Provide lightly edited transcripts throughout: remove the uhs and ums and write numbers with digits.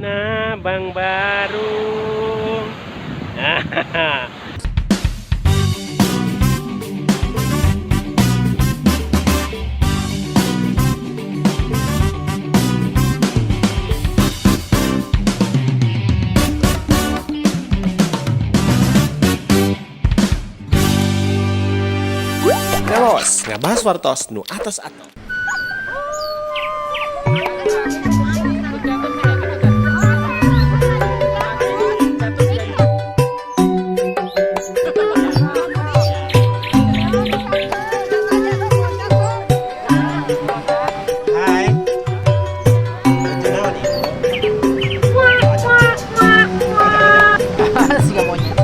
Nabang baru. Ngawas, ngabahas wartos nu atos-atos. Hai. Lucu naon ieu? Siga monyet.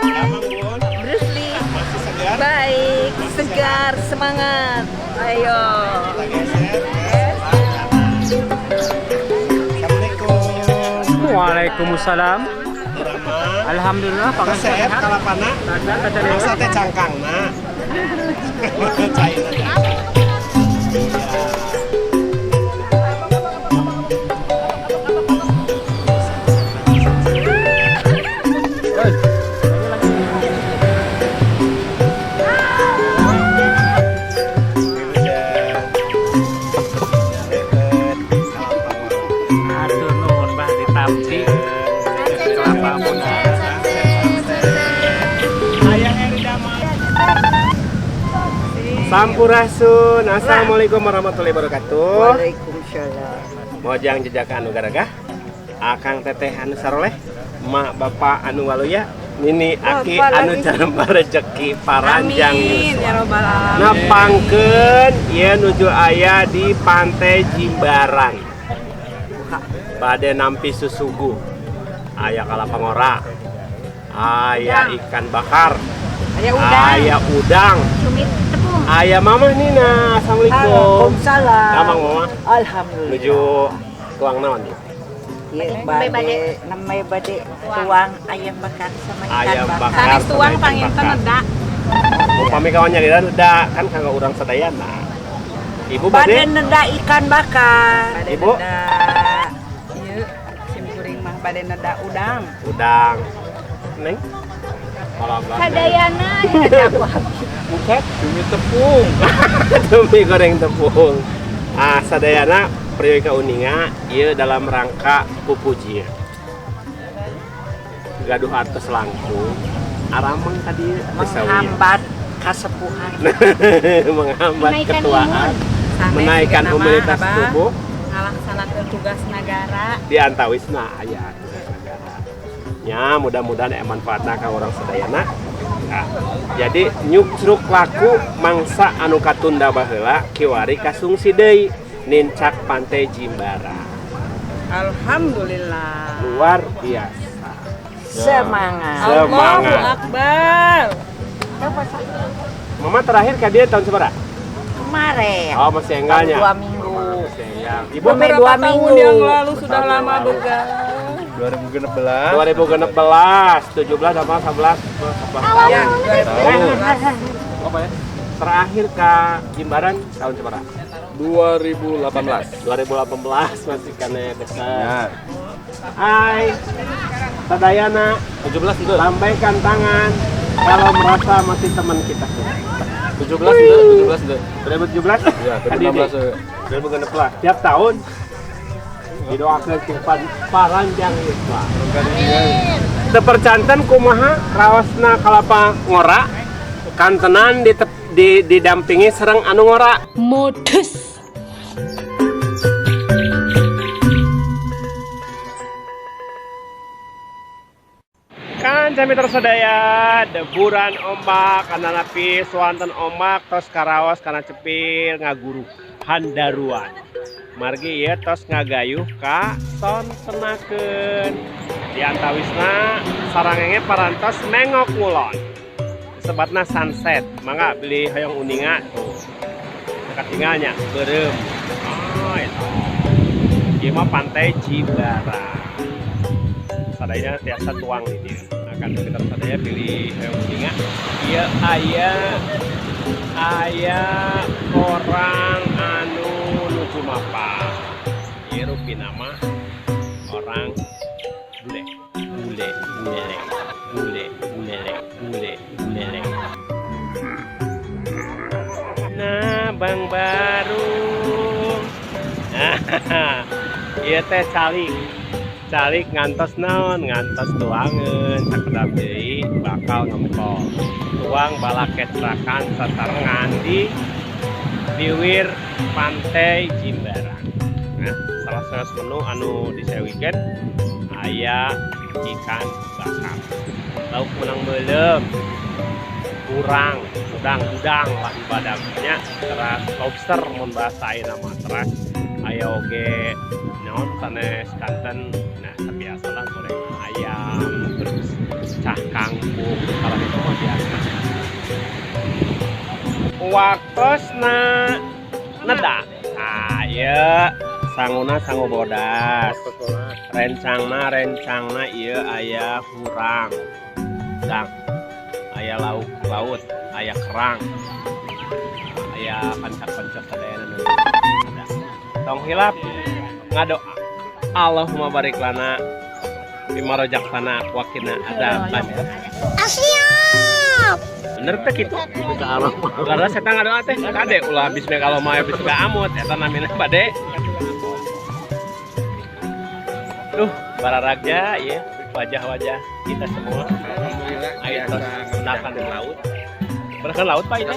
Damang, Bun. Bruce Lee. Masih segar? Baik, segar, semangat. Ayo. Kita geser ke sebelah kanan. Assalamualaikum. Waalaikumsalam. Rama. Alhamdulillah pangan Resep sehat. kalapana. Masa teh cangkangna. Caina cangkang. Iya. Aduh nuhun bah ditampi. Kelapa muda. Ayah Eri Damar. Sampurasun. Assalamualaikum warahmatullahi wabarakatuh. Waalaikumsalam. Mojang jejaka anu garagah. Akang teteh anu saroleh. Mak bapak anu waluya. Nini aki Bapak anu lagi. jaremba rezeki paranjang Amin yuswa. ya robbal alamin. Nepangkeun ieu nuju aya di Pantai Jimbaran. Bade nampi susuguh. Aya kalapa ngora. Aya ikan bakar. Aya udang. Aya udang. Cumi tepung. Aya Mama Nina. Assalamualaikum. Waalaikumsalam. Damang Mama. Alhamdulillah. Nuju tuang naon ieu? Ieu bade namanya bade tuang ayam bakar sama ikan Ayam bakar. bakar. Sanes tuang sama ikan panginten bakar. neda. Upami kawan nyalira neda kan kanggo urang sadayana. Ibu Bade bade neda ikan bakar. Bade Ibu? neda. Ieu sim kuring mah bade neda udang. Udang. Neng. Kalau Sadayana ya aku habis. Buket cumi tepung. Cumi goreng tepung. Ah, sadayana priyogi kauninga ieu dalam rangka pupuji. Gaduh artos langkung. Arameng tadi Menghambat kasepuhan. menghambat Menaikkan ketuaan, Sanes menaikkan juga nama, imunitas Abah. tubuh Ngalaksanakeun tugas negara. di antawisna aya tugas negara. Ya, mudah-mudahan aya manfaatna ka urang sadayana. Nah, jadi nyukcruk laku mangsa anu katunda baheula kiwari kasungsi deui nincak Pantai Jimbaran. Alhamdulillah. Luar biasa. Semangat. Semangat. Allahu Akbar. Mama terakhir ka dieu tahun sabaraha? Kemarin. Oh, masih enggalnya. 2 minggu. Masih enggal. Ibu Sampai Beberapa 2 tahun minggu. yang lalu sudah Tahun yang lama lalu. berjalan. 2016. 2016, 17, 18, 11, 11 tahun. Ya, 2016. Apa ya? Terakhir ke Jimbaran tahun sabaraha? 2018. 2018 masih keneh dekat. Ya. Hai, Sadayana, 17 itu. lambaikan tangan kalau merasa masih teman kita. 17 itu, 17 itu. 2017? Ya, Tadi 2016. deh. 2016. Tiap tahun didoakan ke paranjang yuswa. Teu percanten kumaha raosna kalapa ngora kantenan didampingi sareng anu ngora. Modus. Kan mitra sadaya deburan ombak kana napi suanten ombak tos karaos kana cepil ngaguru handaruan margi ieu tos ngagayuh ka sontenakeun di antawisna sarangenge parantos nengok ngulon sebatna sunset mangga beli hoyong uninga tuh katingalnya beureum. Oh itu ieu mah Pantai Jimbaran. Sadayana tiasa tuang di dieu. Akan kita sadaya pilih hoyong uninga. Ieu aya aya orang Tapi nama orang bule, bule, bule, bule, bule, bule, bule. Nah, Bang Baru. Ieu teh calik. Calik ngantos naon, ngantos tuangeun sakedap deui bakal ngempol. Tuang balakecrakan sasarengan di biwir Pantai Jimbaran. Nah, salah satu menu anu disewikeun aya ikan bakar. Lauk menang beuleum. Kurang, udang-udang lah badagnya, teras lobster mun bahasa ayeuna mah teras aya oge naon sanes kanten, nah biasalah gorengan ayam terus cah kangkung kalau itu mah biasa. Waktosna neda. Ah ieu sanguna sangu bodas. Rencangna rencangna ieu aya hurang. Udang. Aya lauk laut, aya kerang, aya pancak-pancak sadayana nu. Tong hilap ngadoa. Allahumma barik lana bima razaqtana wa qina adzaban. Siap. Bener teh kitu? Karena saya ngadoa teh kade ulah bismillah mah bismillah amut eta namina bade. Duh, bararagja ieu wajah-wajah kita semua. Alhamdulillah Ayo terus gunakan laut. Berkan laut Pak ini?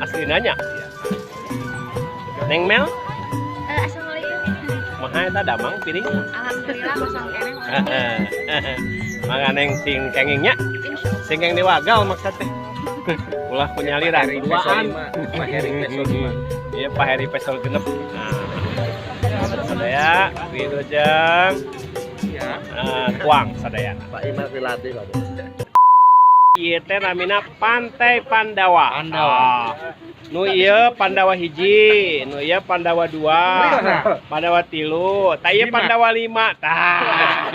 Asli nanya. Neng Mel, Assalamualaikum. maha eta damang piring. Alhamdulillah kosong keneh. Mangga neng sing kengingnya, sing keng diwagal maksud teh. Ulah kunyalira duaan. Pak Heri peso 5. Iya Pak Heri peso genep. Nah, sadaya wilujeng. Iya. Tuang sadaya. Pak Imas dilatih Pak. Ieu teh namina Pantai Pandawa. Pandawa. Ah. Nu ieu Pandawa hiji, nu ieu Pandawa dua, Pandawa tilu, tah ieu Pandawa lima. Tah.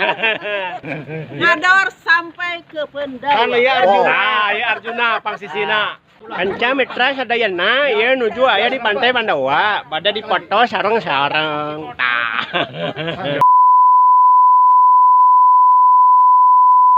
Ngador sampai ke Pendawa. Kan ieu Arjuna, ieu Arjuna pangsisina. Kanca mitra sadayana ieu nuju aya di Pantai Pandawa, bade dipoto sareng-sareng. Tah.